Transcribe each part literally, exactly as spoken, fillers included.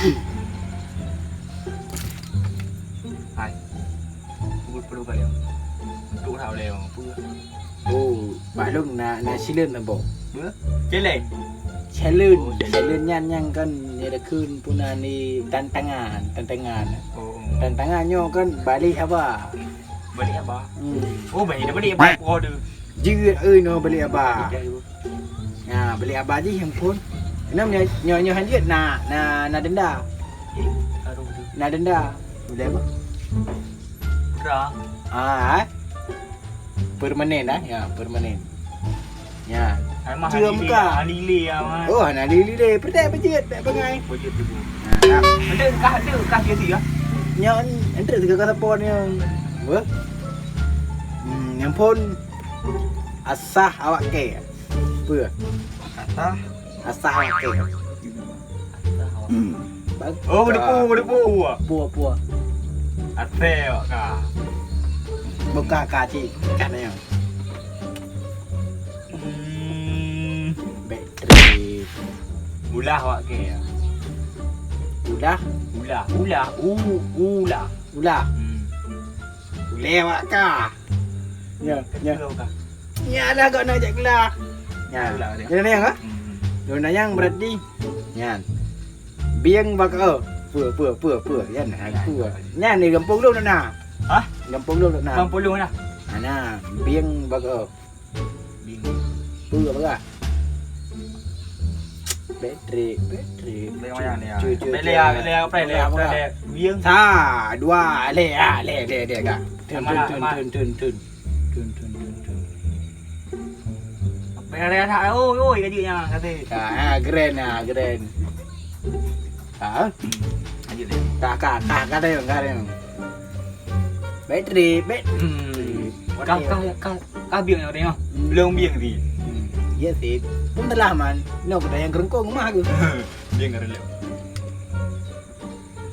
Hai. Peue, peue kali? Untuk dah boleh apa? Oh, bak lôn na, na sileun na boh. Apa? Challenge. Challenge. Oh, challenge. Challenge nyan nyang kan nyang takheun puna ni tantangan, tantangan. Oh, oh. Tantangan nyoe kan baleh haba. Baleh haba? Hmm. Oh, baleh, baleh haba apa tu? Jeuet euy nyoe baleh haba. Baleh haba. Nah, baleh haba jih yang pun. Kenapa nyoe, nyoe, nyoe hanjeuet na, na, na denda. Eh, taruh tu. Na denda. Boleh apa? Putra. Ah, eh? Permanen, ah? Ya, permanen. Ya. Hai mah. Cium halili, kah? Halili ya, mah. Oh, hana halili deh. Peuredak bejeuet, tak bangai. Bejeuet tu. Nah, nah. Ada kah, ada kah dia dia? Nyan, ada tiga kata pon yang. Apa? Hmm, yang pun asah awak ke. Apa? Asah. Asah awak ke. Asah awak. Hmm. Bag-, oh, depu, depu. Pua, pua. Asai awak ka. Buka kaci, kan ya. Hmm. Bateri. Ulah awak ke ya. Ulah? Ulah, ulah, u, ulah. Ulah. Hmm. Uleh awak ka. Ya, ya. Kata awak ka. Nyan lah kau nak jak keula. Nyan. Ulah dia. Nyan yang, ha? Hmm. Nyan yang berarti. Nyan. Bieng bak, oh. Pue, pue, pue, pue. Nyan, ha, pue. Nyan di gampông lôn na. Hah? Gampông lôn na. Gampông lôn na. Ha, na. Bieng bak, oh. Bieng. Pue bak. Bateri, bateri. Bateri mana ni, ah? Cu, cu, cu, cu. Bateri, ah, bateri, ah, bateri, ah, bateri. Bieng. Sa, dua, le, ah, le, le, le, ka. Tun, tun, tun, tun, tun, tun. Tun, tun, tun, tun. Apa yang ada, ada? Oi, oi, kajut yang kata. Ah, ah, keren, ah, keren. Ah? Kajut dia. Ka, ka, ka, ka, ka, ka. Bateri, bat-, hmm. Ka, ka, ka, ka bieng yang tengok. Hmm. Belum bieng sih. Hmm. Ya sih. Pun telah man. No, kita yang gerengkong mah aku. Bieng keren.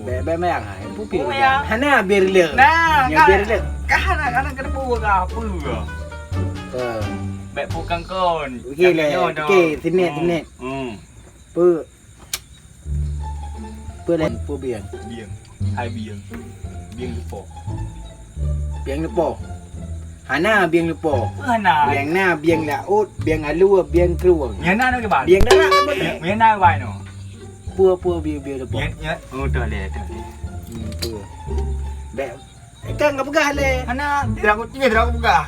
Bèk, bèk mayang, ha, ibu pih. Oh, ya. Hana bir le. Nah, nyoe ka, bir le. Ka hana, hana kena peue ka, peue ka. Ke. Bèk peue kangkon. Okey le. Nyoe dah. Okey, sinet, hmm, sinet. Hmm. Peue. Peue le, peue bieng. Bieng. Hai bieng. Bieng leupah. Bieng leupah. Hana bieng leupah. Hana. Bieng na, bieng laôt, bieng alue, bieng krueng. Nyang na ke ban? Bieng darat. Nyang na ke ban no. Peue, peue, bieng, bieng leupah. Nyang, nyang, oh, dah leh, dah leh. Hmm, peue. Bèk, eh, kan ka peugah leh. Hana, tidak aku, tidak aku peugah.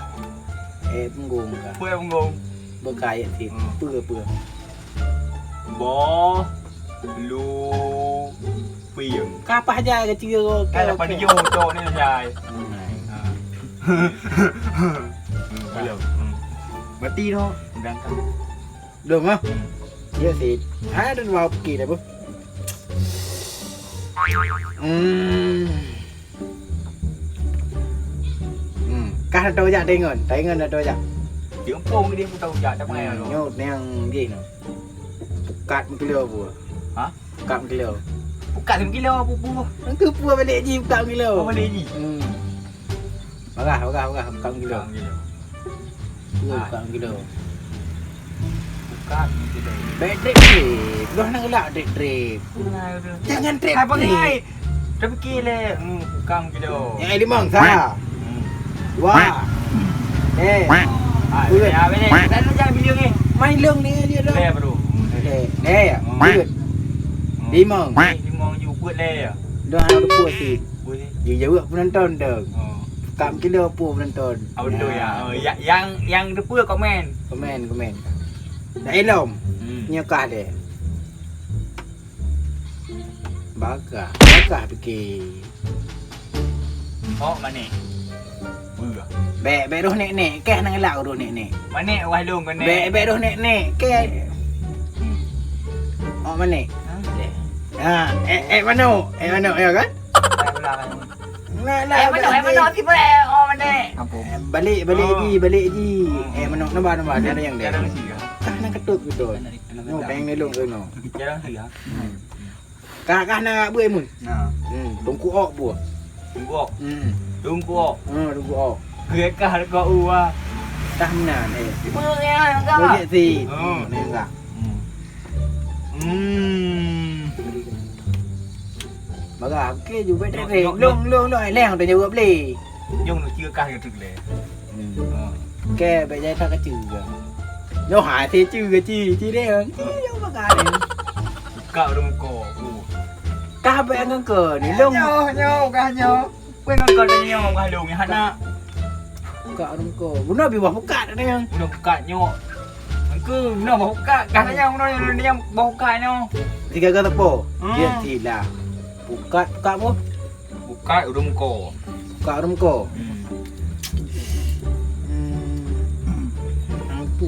Eh, punggong ka. Peue punggong? Beukai cit. Hmm. Peue, peue. Boh, lu, pieng. Kapah jai keu tiga go. Kan dapat dijok cok ni jai. Hmm. Ha. Hmm, belum. Hmm. Berarti noh. Berangkat. Belum ah? Hmm. Ya sih. Ada dua okey dah, Bu. Hmm. Hmm. Kah dah tahu jak taingon. Taingon dah tahu jak. Di empung dia pun tahu jak, tak payah. Hmm, nyoe nyang jih nyoe. Pukat meukeuleu peue? Ha? Pukat meukeuleu. Pukat meukeuleu apa peue? Engkau peue balik jih pukat meukeuleu. Oh, balik jih. Hmm. Bagah, bagah, bagah, pukat meukeuleu. Pukat meukeuleu. Peue pukat meukeuleu? Bukan gitu dong. Baik trip, trip. Dah nak gelak trip, trip. Jangan trip, trip. Hai, tapi kile, hmm, bukan gitu. Yang ai limong sa. Hmm. Dua. Eh. Ah, ya, boleh. Dan lu jangan video ni. Main long ni dia dah. Boleh, bro. Boleh. Eh, hmm, good. Hmm. Limong. Eh, limong je buat leh. Dah ada dua sih. Boleh. Dia jawab penonton tu. Oh. Kam kilo apa penonton. Oh, betul ya. Oh, ya, yang, yang depan komen. Komen, komen. Dah elom. Hmm. Nyekah deh. Bagah, bagah fikir. Oh, manéh. Beuh. Bèk, bèk roh nek-nek. Keh nang lak roh nek-nek. Manéh wah lôn keuneuk. Bèk, bèk roh nek-nek. Keh. Hmm. Oh, manéh. Ha? Deh. Ha, eh, eh, manok. Eh, manok, ya kan? Nah, lah, eh, manok, eh, manok, tiba, eh, oh, manéh. Apa? Eh, balik, balik ji, balik ji. Hmm. Eh, manok, nambah, nambah. Dia ada yang dia. Dia ada mesti, ya? Kah nak ketuk betul. Ada, ada. No, pengen ngelung ke no. Dia ada mesti, ya? Hmm. Kah, kah nak buat mun? Nah. Hmm, tungku ok buah. Tungku ok. Hmm. Tungku ok. Hmm, tungku ok. Kah dekat uwa. Kah meunan, eh. Tiba, ya, enggak. Boleh sih. Hmm. Ni enggak. Hmm. Hmm. Bagah, oke, jubek trek-trek. Nyok, nyok, nyok. Long, long, long, eh, leng, dah jaweueb lé. Nyok, nyok, ceue kah nyok trek lé. Hmm. Ha. Oke, bèk jai that keu ceue kah. Nyoe hai, si ceue kah, ci, ci deh. Ci, nyoe bagah deh. Buka ureueng muka aku. Kah bèk ngon keu ni, long. Nyoe, nyoe, kah nyoe. Peue ngon kah nyoe, kah long, hana. Buka ureueng muka. Guna bi bah buka dah nyoe. Guna buka nyoe. Engkau guna bah buka, kah nyoe, guna nyoe, nyoe bah buka nyoe. Tiga kata po. Hmm. Dia sila. Buka, buka po. Buka ureueng muka. Buka ureueng muka. Hmm. Hmm. Apa?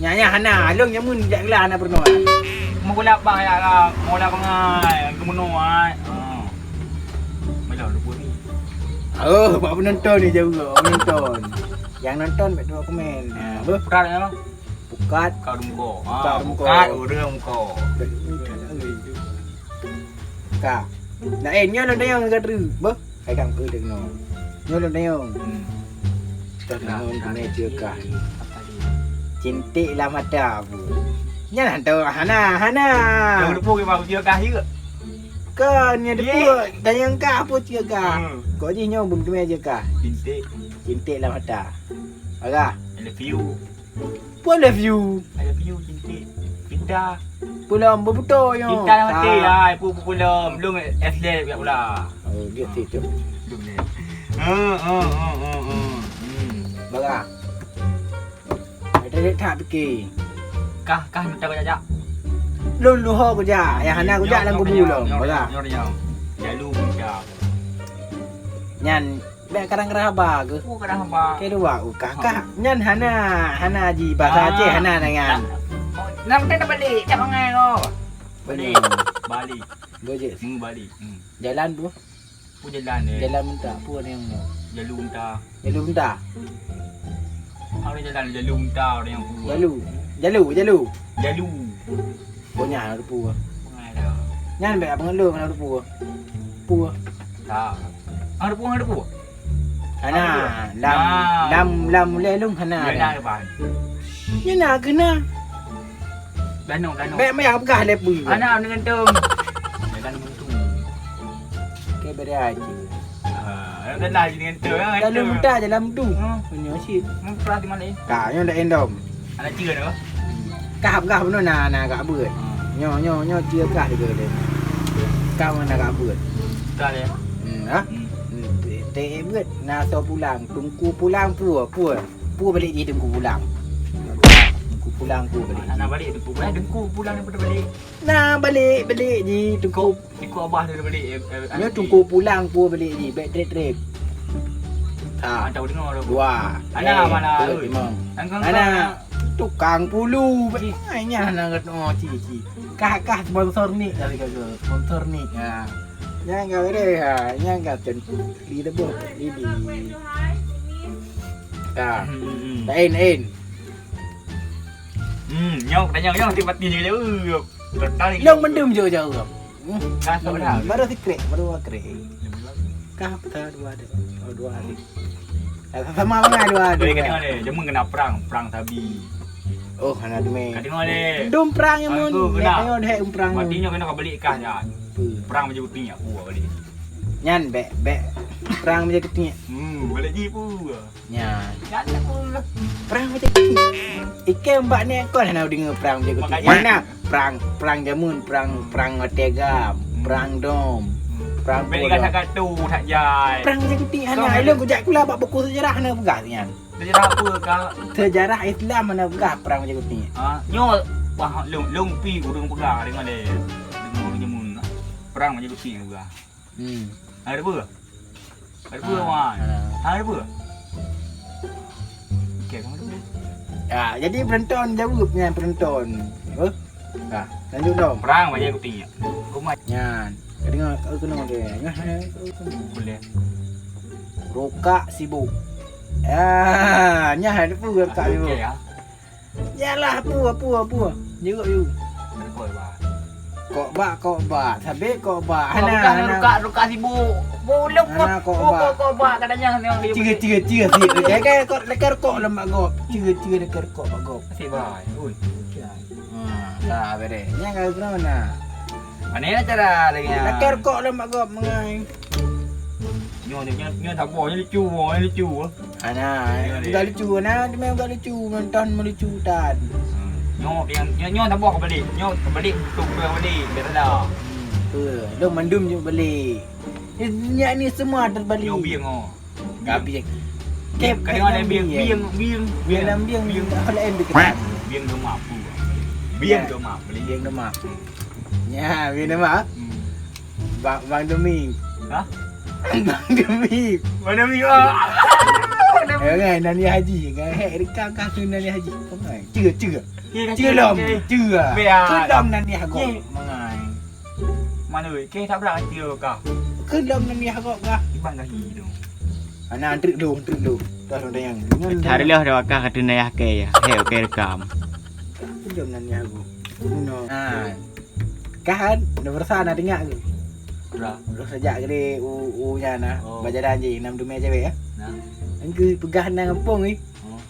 Nya, nya, hana. Along nyamun jak geula hana peurunoe. Mau gula bang ya lah. Mau gula bangai. Keu meunoe ai. Ha. Malah lupa ni. Oh, buat penonton ni jauh ke. Penonton. Yang nonton bèk dua komen. Ha, apa? Peran apa? Buka. Buka ureueng muka. Ha, buka ureueng muka. Buka ureueng muka. Ka. Laén nyoe lôn tanyong ka treuk. Beuh, hai kang peue deungoe. Nyoe lôn tanyong. Hmm. Tanyong keuneuk ceue kah. Cinték lam mata bu. Nyan hantom hana, hana. Nyang deupeu ke bang ceue kah jeuet? Kon nyan deupeu tanyong kah peue ceue kah. Hmm. Kok jih nyoe beuteumé ceue kah. Cinték. Cinték lam mata. Agah. I love you. Peue love you? I love you, cinték. Cinta. Peue lom, beubeutôi nyoe. Cinta lam hati lah, peue, peue, peue lom. Lôn S L yak pula. Oh, dia situ. Lôn ni. Ha, ha, ha, ha, ha. Hmm. Bagah. Ada dek tak fikir. Kah, kah minta kau jajak. Lôn luho kujak, yang hana kujak lam kubu lom. Bagah. Nyoe, nyoe, nyoe. Lalu minta. Nyan Bèk kadang-kadang haba keuh. Oh, kadang haba. Keu dua, oh, kah, kah. Nyan hana, hana ji bahasa Aceh, hana dengan. Nang teh balek, cak bangai ko. Balek. Balek. Balek. Hmm, balek. Hmm. Jalan tu. Pu jalan ni. Jalan mentak, pu ada yang. Jalu mentak. Jalu mentak. Ada jalan jalu mentak, ada yang pu. Jalu. Jalu, jalu. Jalu. Boh nyan ada pu. Nyan bèk abang lu ada pu. Pu. Dah. Ada pu, ada pu. Ana, lam, lam, lam ulèe lôn hana. Nyan na keuh na. Danau, danau. Bèk meuyak peugah lé pu. Ana dengan tu. Dengan tu. Ke beri aja. Ah, yang dah lah dengan tu, kan? Lalu muda je lam tu. Hmm. Punya shit. Muka di mana? Ka, nyoe dak endom. Anak tiga dah. Kah, kah bunoe na, na kah beuet. Hmm. Nyoe, nyoe, nyoe cia kah tiga dia. Kah mana kah beuet? Dah ya. Hmm, ha? Hmm. Hmm, te, te beuet. Na so pulang, tungku pulang pua, pua. Pua balik ji tungku pulang. Tungku pulang pua balik. Nak balik tungku pulang, tungku pulang ni pada balik. Na balik, balik ji tungku. Ikut abah dia balik. Eh, eh, nyoe tungku pulang pua balik ji, bèk trép-trép. Ha. Ah, tahu dengar tu. Dua. Ana mana? Oi. Ana tukang pulu. Ai nyan nak kata, oh, ci, ci. Kah, kah sponsor ni kali kata. Sponsor ni. Ha. Nyang ka beri ha, nyang ka ten. Di tebus, di, di. Ha. Hmm, hmm, hmm. Lain, lain. Hmm, nyok, tanya nyok, tiba-tiba je. Tertarik. Long mendem jauh-jauh. Hmm. Dah, tak dah. Baru sikret, baru sikret. Kah peta dua ada. Oh, dua hari. Sama bangai dua hari. Jadi kena ni, cuma kena perang, perang sabi. Oh, hana demi. Kata dengar ni. Dum perang yang mun. Aku kena. Nek tengok deh perang. Mati nyo kena kau balik kah dah. Perang macam kuting aku balik. Nyan bèk, bèk. Perang macam kuting. Hmm, balik ji pu. Nyan. Jangan aku. Perang macam kuting. Ikan bak ni kau hana dengar perang macam kuting. Makanya. Mana? Perang, perang jamun, perang, perang watèe gam, perang dom, perang bola. Bèk kata-kata tu tak jai. Perang macam kuting hana. Ilôn kujak kula bak buku sejarah hana peugah nyan. Sejarah apa kah? Sejarah Islam hana peugah perang macam kuting. Ha? Nyoe, wah, long, long pi ureueng peugah deungon lé. Deungon ureueng jamun. Perang macam kuting peugah. Hmm. Ada apa? Ada apa, Wan? Ada apa? Okey, kamu dulu. Ya, jadi penonton jaweueb nyan penonton. Apa? Ha, lanjut dong. Perang macam kuting. Rumah. Nyan. Ka deungoe, ka keunoe deh. Nyan, boleh. Rokak sibuk. Ya, nyan ada apa rokak sibuk? Okey, ya. Yalah, apa, apa, apa? Jaweueb, jaweueb. Kok bak, kok bak. Sabé kok bak. Hana, hana. Rukak, rukak sibuk. Bolong. Hana kok bak. Kok bak katanya ni orang dia. Tiga, tiga, tiga, tiga. Lekar kok, lekar kok lembak gop. Tiga, tiga lekar kok bak gop. Asyik bai. Ui. Ha, dah bereh. Nyang kau kena mana? Pane lah cara lagèe nyan. Lakèe rukok lom bak gob mangai. Nyoe, nyoe, nyoe, nyoe saboh, nyoe lucu, nyoe lucu. Ana, nyoe deh. Enggak lucu, ana, dia memang enggak lucu, nonton meulucu tan. Hmm. Nyoe, nyoe, nyoe, nyoe saboh keubalek. Nyoe keubalek, tu keubalek, biasa dah. Hmm, betul. Lôn mandum nyoe balek. Nyak ni semua terbalik. Nyoe bieng, oh. Ka bieng. Kep, kadang ada bieng, bieng, bieng, bieng, bieng, bieng. Apa lain bieng? Bieng demak apa? Bieng demak, beli. Bieng demak. Ya, bieng demak. Hmm. Bang, Bang Demi. Hah? Bang Demi. Bang Demi, oh. Bang Demi. Eh, kan, Nani Haji. Kan, hek, rekam kah tu Nani Haji. Kan, cek, cek. Cek lom, cek. Biar. Cek lom Nani Haji. Mangai. Mana weh? Keh tak berat hati kau kah? Keu lom nan yah gok kah? Iban kaki tu. Ana antrik dulu, antrik dulu. Dah dah yang. Hari lah dah wakah kata nayah ke ya. Hei, okey rekam. Keu lom nan yah gok. No. Ha. Kahan, dah berasa nak dengar ke? Dah. Dah sejak gede u u nya nah. Oh. Bajaran je enam dunia cewek ya. Nah. Engke peugah nang kampung ni. Oh.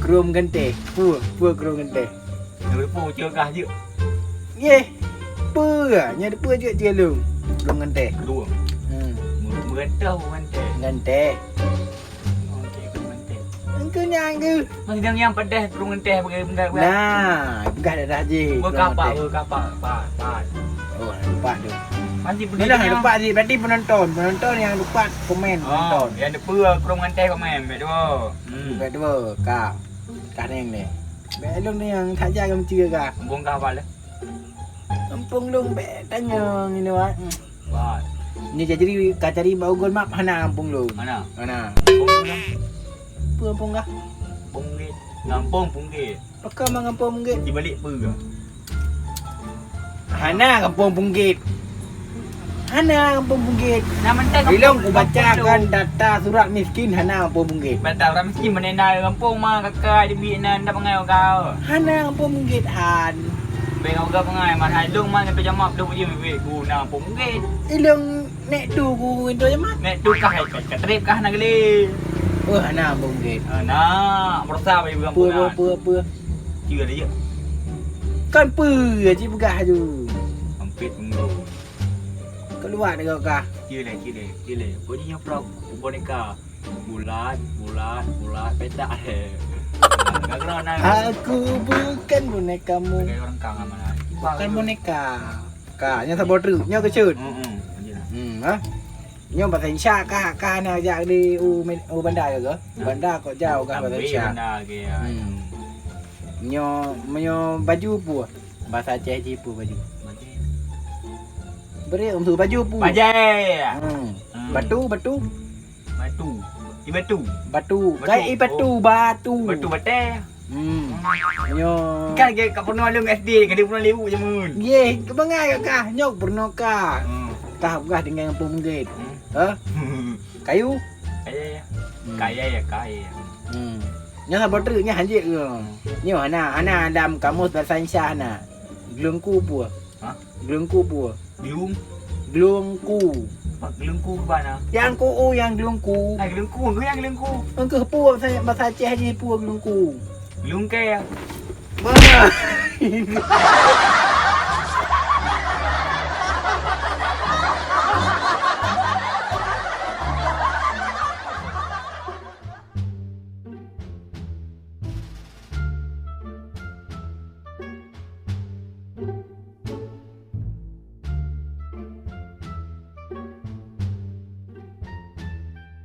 Krueng Genteh. Peue, peue Krueng Genteh? Nyang deue peue cegah jeuet. Yeh. Peue? Nyang deue peue jeuet cilong. Krueng Genteh. Krueng. Hmm. Merentah Krueng Genteh. Genteh. Okey, Krueng Genteh. Engke nyang ke? Masih yang, yang pedas Krueng Genteh bagi benda. Nah, peugah daerah je. Beukapak, beukapak, pat, pat. Oh, lupa tu. Masih pergi. Dah lupa sih, berarti penonton. Penonton yang lupa komen, oh, penonton. Yang deue peue Krueng Genteh komen, bet dua. Hmm. Bukan dua, ka. Ka neng ni. Bèk lôn ni nyang that jak ka meucue ka. Kampung kah bak lé? Kampung lôn bèk tanyong ini wak. Wah. Ni ka cari, ka cari bak Google Map hana kampung lôn. Mana? Mana? Kampung mana? Apa kampung kah? Punggit. Kampung Punggit. Pakon meugampông Punggit? Di balik peue? Hana gampông Punggit. Hana gampông Punggit. Nah, mantap gampông. Ilong kubacakan data surat miskin hana gampông Punggit. Data surat miskin mana na gampông ma kaka di bi na ndak pengai kau. Hana gampông Punggit han. Bèk kau ga pengai man hai dong man kata jamak dong je bibit ku na gampông Punggit. Ilong Nek tu ku itu je mat. Nek tu kah ka trip kah na geli. Oh, hana bungkit. Ah, na, berusaha bagi pegang. Apa, apa, apa, apa? Cuma dia je. Kan apa je peugah tu. Hampir tunggu. Keluar dengan kah. Cile, cile, cile. Bunyi nyoprak boneka. Bulat, bulat, bulat, petak. Gagra na. Aku bukan bonekamu. Kayak orang kang mana? Bukan boneka. Ka, nyoe saboh treuk, nyoe keucut. Hmm, hmm. Hmm, ha? Nyoe bahasa Indonesia kah, kah na jak di u, u bandar ke? Nah. Bandar kok jauh kah bahasa Indonesia? Banda ke ya. Hmm. Nyoe, nyoe baju peue? Bahasa Aceh ji peue baju? Bajai. Beri untuk baju peue? Bajai. Hmm. Hmm. Batu, batu. Batu. I batu. Batu. Batu. Kai i batu, oh. Batu. Batu batèe. Hmm. Nyoe. Kan ke kat pernah lom S D, kan dia pernah lewat jamun. Ye, kebangai kah? Nyok pernah kah? Hmm. Kah gah dengan pemungkit. Hmm. Ha? Kayu? Kaya ya. Hmm. Kaya ya, kaya ya. Hmm. Nyoe saboh treuk nyoe hanjeuet ke? Nyoe hana, hana dalam kamus bahasa Indonesia hana. Glengku peue? Ha? Glengku peue? Glung? Glengku. Apa glengku ke mana? Yang ku u yang glengku. Ah, glengku, ke yang glengku? Engkau peue bahasa, bahasa Aceh ji peue glengku? Glungke ya. Mana?